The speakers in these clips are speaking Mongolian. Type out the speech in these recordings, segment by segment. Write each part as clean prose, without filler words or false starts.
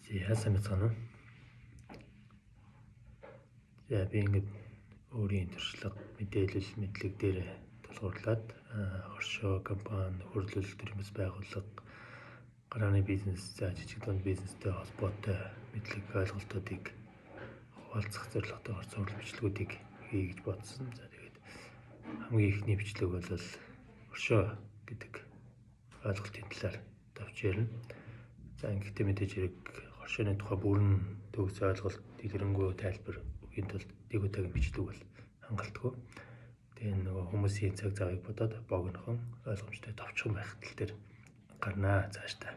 За, сайн байцгаана уу? За, би ингээд өөрийн туршлага, мэдээлэл, мэдлэг дээр тулгуурлаад хоршоо компани, нөхөрлөл, төрийн байгууллага, гарааны бизнес, за жижиг дунд бизнестэй холбоотой мэдлэг ойлголтуудыг хуваалцах зорилготойгоор цуврал бичлэгүүдийг хийе гэж бодсон. За, тэгээд хамгийн эхний бичлэг бол хоршоо гэдэг ойлголтын талаар товч ярина. За, ингэхдээ мэдээж хэрэг хоршооны тухай бүрэн төгс ойлголт, дэлгэрэнгүй тайлбар өгөхийн тулд нэг удаагийн бичлэг бол хангалтгүй. Тэгээ нөгөө хүмүүсийн цаг завыг бодоод богинохон, ойлгомжтой, товчхон байх тал дээр гарнаа цаашдаа.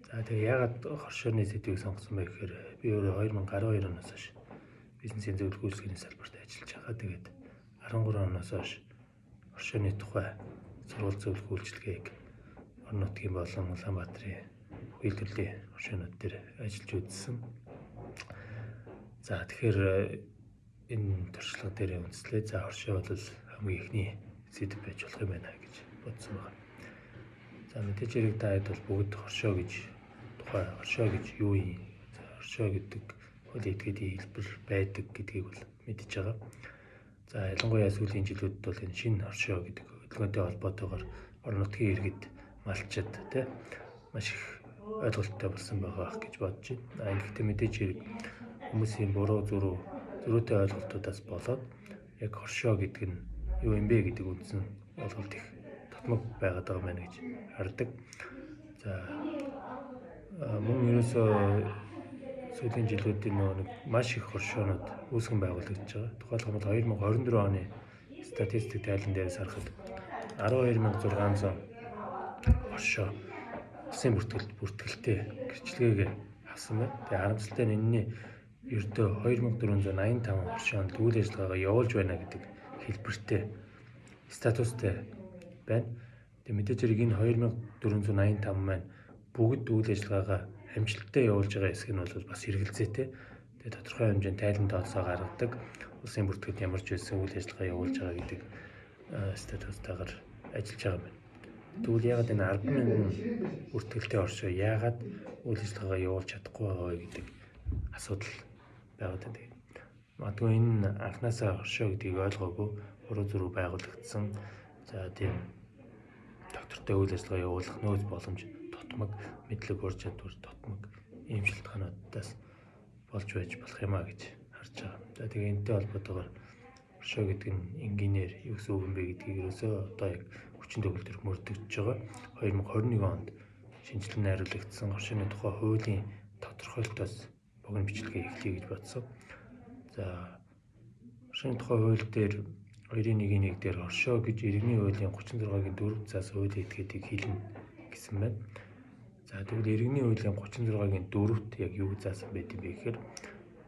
За, тэгээ яагаад хоршооны сэдвийг сонгосон бэ гэхээр би өөрөө 2012 оноос хойш бизнесийн зөвлөх үйлчилгээний салбарт ажиллаж байгаа. Тэгээд 13 оноос хойш хоршооны тухай сургууль зөвлөх үйлчилгээг орон нутгийн болон Улаанбаатарын бүхий төрлийн хоршоонууд дээр ажиллаж үзсэн. За, тэгэхээр энэ туршлага дээр үндэслээ. За, хоршоо бол хамгийн эхний сэдэв байж болох юм байна гэж бодсон байна. За, мэдээж хэрэг та хэд бол бүгд хоршоо гэж тухай хоршоо гэж юу юм? За, хоршоо гэдэг хуулийн этгээдийн хэлбэр байдаг гэдгийг бол мэдж байгаа. За, ялангуяа сүүлийн жилүүдэд бол энэ шинэ хоршоо гэдэг хөдөлгөөнтэй холбоотойгоор орон нутгийн иргэд, малчид тий маш их ойлголттой болсон байгаа гэж бодож байна. Гэхдээ мэдээж хэрэг хүмүүсийн буруу зөрүүтэй ойлголтуудаас болоод яг хоршоо гэдэг нь юу юм бэ гэдэг үндсэн ойлголт их татмаг байгаад байгаа юм байна гэж хардаг. За, мөн ерөөсөө сүүлийн жилүүдийн нөгөө нэг маш их хоршоонууд үүсгэн байгуулагдаж байгаа. Тухайлбал 2024 оны статистик тайлан дээрээс харахад 12,600 хоршоо улсын бүртгэлтэй гэрчлэгээ авсан байна. Тэгээ харамсалтай нь энэний ердөө 2485 хоршоонд үйл ажиллагаагаа явуулж байна гэдэг хэлбэртэй статустай байна. Тэгээ мэдээж хэрэг энэ 2485 маань бүгд үйл ажиллагаагаа амжилттай явуулж байгаа хэсэг нь бол бас хэрэгэлзээтэй. Тэгээ тодорхой хэмжээнд тайлан тооцоо гаргадаг. Улсын бүртгэлд ямар ч байсан үйл ажиллагаа явуулж байгаа гэдэг статустайгаар ажиллаж байгаа юм байна. Тэгвэл яагаад энэ 10,000 бүртгэлтэй оршоо яагаад үйл ажиллагаагаа явуулж чадахгүй байгаа вэ гэдэг асуудал байгаад байна. Тэгээд магадгүй энэ анхнаасаа оршоо гэдгийг ойлгоогүй буруу зүрх байгуулагдсан. За, тийм доктортой үйл ажиллагаа явуулах нөөц боломж тотмог, мэдлэг ур чадвар тотмог ийм шалтгаануудаас болж байж болох юм а гэж харж байгаа. За, тэгээ энэтэй холбоотойгоор оршоо гэдэг нь энгийнээр юу гэсэн үг юм бэ гэдгийг ерөөсөө одоо яг хүчин төгөлдөр мөрдөгдөж байгаа. 2021 онд шинжилэн найруулагдсан оршооны тухай хуулийн тодорхойлолтоос богино бичлэгээ эхлэе гэж бодсон. За, оршооны тухай хууль дээр 2-1-1 дээр оршоо гэж иргэний хуулийн 36-гийн 4 цаас хуулийн этгээдийг хэлнэ гэсэн байна. За, тэгвэл иргэний хуулийн 36-гийн 4-т яг юу заасан байт юм бэ гэхээр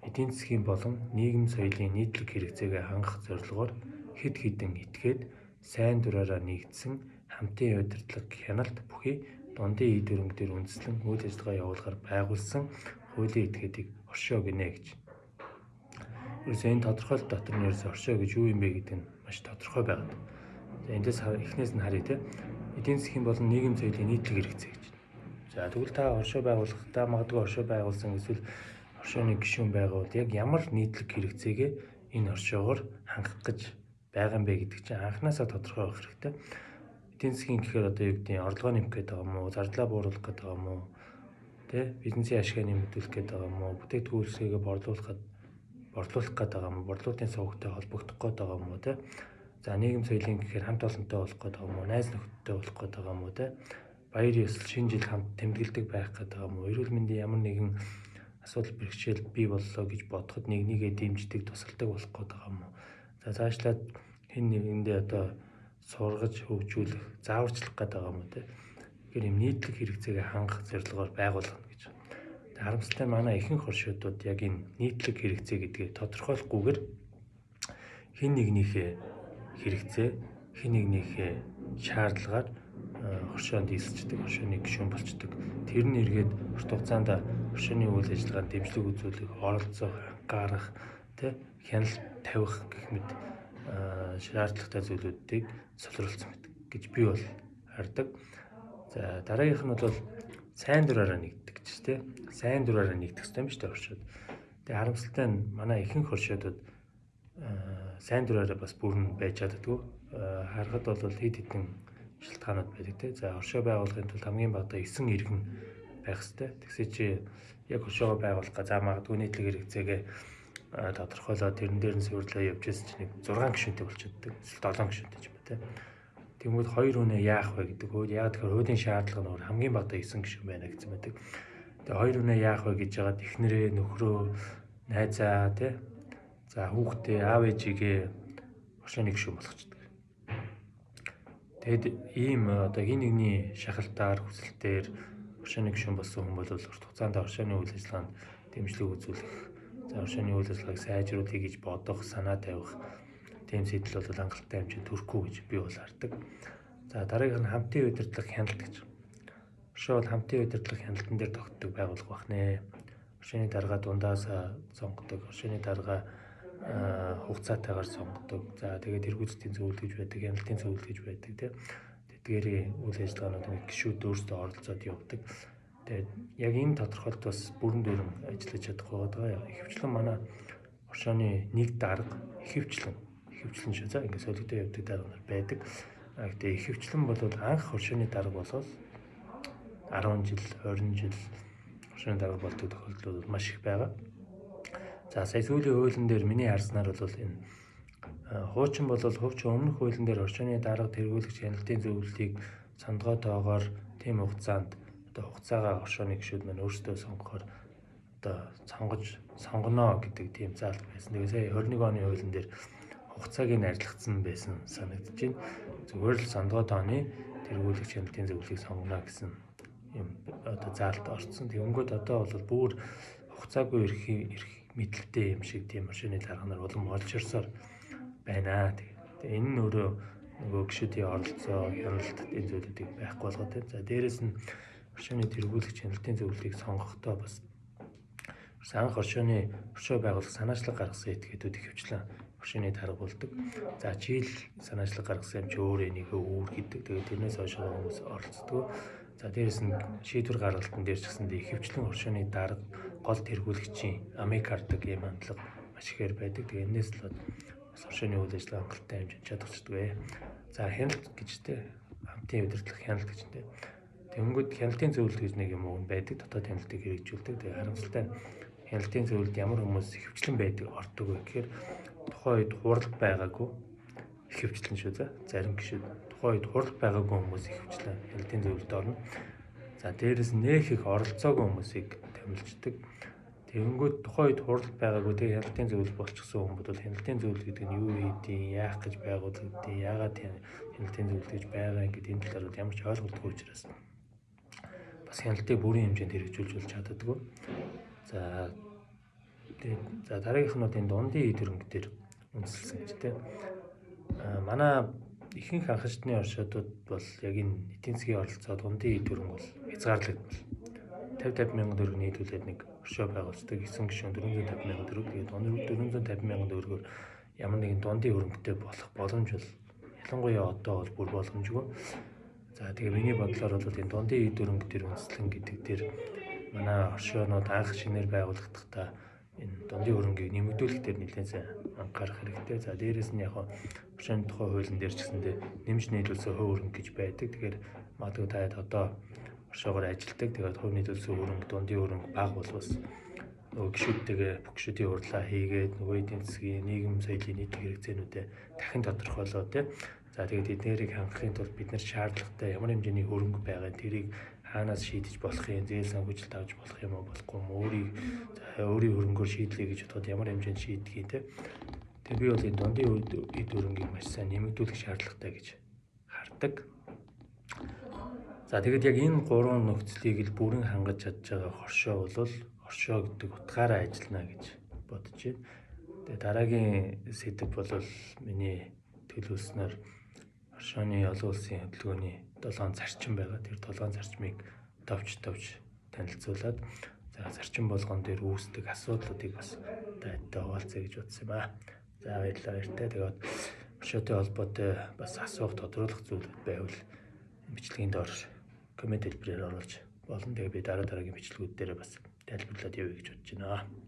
эдийн засгийн болон нийгэм соёлын нийтлэг хэрэгцээгээ хангах зорилгоор хэд хэдэн этгээд сайн дураараа нэгдсэн хамтын удирдлага хяналт бүхий дундын эд хөрөнгө дээр үндэслэн үйл ажиллагаа явуулахар байгуулсан хуулийн этгээдийг оршоо гинэ гэж. Ерөөсөө энэ тодорхойлолт дотор нь ерөөсөө оршоо гэж юу юм бэ гэдэг нь маш тодорхой байгаад. За, эндээс эхнээс нь харъя те. Эдийн засгийн болон нийгэм соёлын нийтлэг хэрэгцээ гэж. За, тэгвэл та оршоо байгуулахдаа магадгүй оршоо байгуулсан эсвэл оршооны гишүүн байгаа бол яг ямар нийтлэг хэрэгцээгээ энэ оршоогоор хангах гэж байгаа юм бэ гэдэг чинь анхнаасаа тодорхой байх хэрэгтэй. Эдийн засгийн гэхээр одоо юу гэдэг нь орлогоо нэмэх гээд байгаа юм уу, зардлаа бууруулах гээд байгаа юм уу, тэ бизнесийн ашгаа нэмэгдүүлэх гээд байгаа юм уу, бүтээгдэхүүнсээ борлуулах гээд байгаа юм уу, борлуулалтын сувгтай холбогдох гээд байгаа юм уу, тэ. За, нийгэм соёлын гэхээр хамт олонтой болох гээд байгаа юм уу, найз нөхдөдтэй болох гээд байгаа юм уу, тэ. Баяр ёслол, шинэ жил хамт тэмдэглэдэг байх гээд байгаа юм уу, эрүүл мэндийн ямар нэгэн асуудал бэрхшээл бий боллоо гэж бодоход нэг нэгээ дэмждэг, тусалдаг болох гээд байгаа юм уу. За, цаашлаад хэн нэгэндээ одоо сургаж хөгжүүлэх, зааварчлах гээд байгаа юм уу, тэ. Тэгэхээр юм нийтлэг хэрэгцээгээ хангах зорилгоор байгуулгана гэж. Тэгээ харамсалтай манай ихэнх хоршоодууд яг энэ нийтлэг хэрэгцээ гэдгийг тодорхойлохгүйгээр хэн нэгнийхээ хэрэгцээ, хэн нэгнийхээ шаардлагаар хоршоонд элсчдэг, хоршооны гишүүн болчдөг. Тэр нь эргээд урт хугацаанд хоршооны үйл ажиллагаанд дэмжлэг үзүүлэх, оролцох, анхаарах, тэ хяналт тавих гэх мэт шаардлагатай зүйлүүдийг солируулсан байдаг гэж би бол хардаг. За, дараагийнх нь бол Сайн дураараа нэгддэг ч тийм. Сайн дураараа нэгдэх ёстой юм шүү дээ хоршоод. Тэгээ харамсалтай нь манай ихэнх хоршоодод сайн дураараа бас бүрэн байж чаддаггүй. Харахад бол хэд хэдэн шалтгаанууд байдаг тийм. За хоршоо байгуулахын тулд хамгийн багадаа 9 иргэн байх ёстой. Тэгсээ чи яг хоршоогоо байгуулах га за магадгүй нийтлэг хэрэгцээгээ тодорхойлоод тэрэн дээр нь суйрлаа явж байсан чинь нэг 6 гишүүнтэй болчихдог. Эсвэл 7 гишүүнтэй ч юм уу тийм. Тэгмүүд хоёр хүнээ яах вэ гэдэг. Яг тэгэхээр хуулийн шаардлага нь хамгийн багадаа 9 гишүүн байна гэсэн байдаг. Тэгээ хоёр хүнээ яах вэ гэж яагаад эхнэрээ, нөхрөө, найзаа тий. За хүүхдээ, аав ээжигээ оршооны гишүүн болгочдөг. Тэгэд ийм одоо хин нэгний шахалтаар хүсэлтээр оршооны гишүүн болсон хүн бол урт хугацаанд оршооны үйл ажиллагаанд дэмжлэг үзүүлэх, за оршооны үйл ажиллагааг сайжруулъя гэж бодох, санаа тавих тийм сэтэл бол хангалттай хэмжээнд төрөхгүй гэж би бол хардаг. За дараагийнх нь хамтын удирдлага хяналт гэж. Оршоо бол хамтын удирдлага хяналтан дээр тогтдог байгууллага байх нэ. Оршооны дарга дундаас сонгодог, оршооны дарга хугацаатайгаар сонгодог. За тэгээд тэргүүлэлтийн зөвлөл гэж байдаг, хяналтын зөвлөл гэж байдаг тийм. Тэдгээрийн үйл ажиллагаанууд нэг гишүүд өөрсдөө оролцоод явдаг. Тэгээд яг энэ тодорхойлолт бас бүрэн дүүрэн ажиллаж чадахгүй байгаа. Ихэвчлэн манай оршооны нэг дарга ихэвчлэн шүү. За ингээд солигдоо явдаг дарга нар байдаг. Гэтэ ихэвчлэн бол анх оршооны дарга болоод 10 жил, 20 жил оршооны дарга болдог тохиолдлууд маш их байгаа. За сая сүүлийн хуулийн дээр миний харснаар бол энэ хуучин бол хуучин өмнөх хуулийн дээр оршооны дарга тэргүүлэгч хяналтын зөвлөлийг сондгой тоогоор тийм хугацаанд одоо хугацаагаа оршооны гишүүд маань өөрсдөө сонгохоор одоо сонгоно гэдэг тийм заалт байсан. Тэгээ сая 21 оны хуулийн дээр хугацааг нь арилгацсан байсан санагдаж байна. Зүгээр л сондгой тооны тэргүүлэгч хяналтын зөвлөлийг сонгоно гэсэн юм одоо заалт орцсон. Тэгэнгүүт одоо бол бүр хугацаагүй эрх мэдлэлтэй юм шиг тийм оршооны дарга нар улам олжирсоор байна. Тэгээ энэ нь өөрөө нөгөө гишүүдийн оролцоо, хяналт энэ зүйлүүдийг байхгүй болгоод байна. За дээрэс нь оршооны тэргүүлэгч хяналтын зөвлөлийг сонгохдоо бас анх оршооны оршоо байгуулах санаачлаг гаргасан этгээдүүд ихэвчлэн оршооны дарга болдог. За чийл санаачлаг гаргасан юм чи өөр энийг үүр гэдэг. Тэгээд тэрнээс хойш хүмүүс оролцдог. За дээрэс нь шийдвэр гаргалтан дээр ч гэсэндээ ихэвчлэн оршооны дарга гол тэргүүлэгчийн амыг хардаг ийм хандлага маш ихээр байдаг. Тэгээ энэс л бас оршооны үйл ажиллагаа хангалттай хэмжээнд чадчихдаг. За хяналт гэж те хамтын удирдлага хяналт гэж те. Тэнгүүд хяналтын зөвлөлт гэж нэг юм уу байдаг. Дотоод хяналтыг хэрэгжүүлдэг. Тэгээ харамсалтай нь хяналтын зөвлөлд ямар хүмүүс ихэвчлэн байдаг ордог вэ гэхээр тухайн үед хурал байгаагүй ихэвчлэн шүү за. Зарим гишүүд тухайн үед хурал байгаагүй хүмүүс ихэвчлэн хяналтын зөвлөлд орно. За дээрэс нь нэх их оролцоогүй хүмүүсийг томилждаг. Тэгэнгүүт тухайн үед хурал байгаагүй тэгээ хяналтын зөвлөл болчихсон хүмүүс бол хяналтын зөвлөл гэдэг нь юу хийдیں, яах гэж байгуулагдیں, яагаад хяналтын зөвлөл гэж байгаа ингээд энэ талаар бол ямар ч ойлголтгүй учраас бас хяналтыг бүрийн хэмжээнд хэрэгжүүлж болж чаддаггүй. За тэгээд за дараагийнх нь бол энэ дундын эд хөрөнгө дээр үндэслэсэн гэж тийм. Манай ихэнх анхчдны оршоодууд бол яг энэ эдийн засгийн оролцоо дундын эд хөрөнгө бол хязгаарлагдмал. 50 мянган төгрөг нийлүүлээд нэг оршоо байгуулцдаг 9 гишүүн 450 мянган төгрөг. Тэгээд 450 мянган төгрөгөөр ямар нэгэн дундын хөрөнгөтэй болох боломж бол ялангуяа одоо бол бүр боломжгүй. За тэгээ миний бодлоор бол энэ дундын эд хөрөнгө дээр үндэслэн гэдэг дээр манай оршоонууд анх шинээр байгуулагдахдаа энэ дундын хөрөнгийг нэмэгдүүлэх дээр нэлээд сайн анхаарах хэрэгтэй. За дээрэс нь яг оршооны тухай хуулийн дээр ч гэсэндээ нэмж нийлүүлсэн хувь хөрөнгө гэж байдаг. Тэгэхээр магадгүй та одоо оршоогоор ажилтдаг. Тэгээд хувь нийлүүлсэн хөрөнгө, дундын хөрөнгө бага бол бас нөгөө гишүүдтэйгээ бүх гишүүдийн хурлаа хийгээд нөгөө эдийн засгийн нийгэм соёлын нийтлэг хэрэгцээнүүдээ дахин тодорхойлоо тий. За тэгээд эднэрийг хангахын тулд бид нар шаардлагатай ямар хэмжээний хөрөнгө байгаа тэрийг хаанаас шийдэж болох юм, зээл санхүүжилт авч болох юм уу, болохгүй юм, өөрийг за өөрийн хөрөнгөөр шийдлээ гэж бодоход ямар хэмжээнд шийдгийг те. Тэгээ би бол энэ дундын эд хөрөнгийг маш сайн нэмэгдүүлэх шаардлагатай гэж хардаг. За тэгэд яг энэ гурван нөхцөлийг л бүрэн хангаж чадж байгаа хоршоо бол хоршоо гэдэг утгаараа ажиллана гэж бодож байна. Тэгээ дараагийн сэдэв бол миний төлөвлөснөөр оршооны олон улсын хөдөлгөөний 7 зарчим байгаа. Тэр 7 зарчмыг товч танилцуулаад за зарчим болгон дээр үүсдэг асуудлуудыг бас таатай хуваалцъя гэж бодсон юм аа. За баярлалаа баяртай. Тэгээд оршоотой холбоотой бас асуух, тодруулах зүйлүүд байвал бичлэгийн доор коммент хэлбэрээр оруулж болно. Тэгээ би дараа дараагийн бичлэгүүд дээр бас тайлбарлаад явъя гэж бодож байна.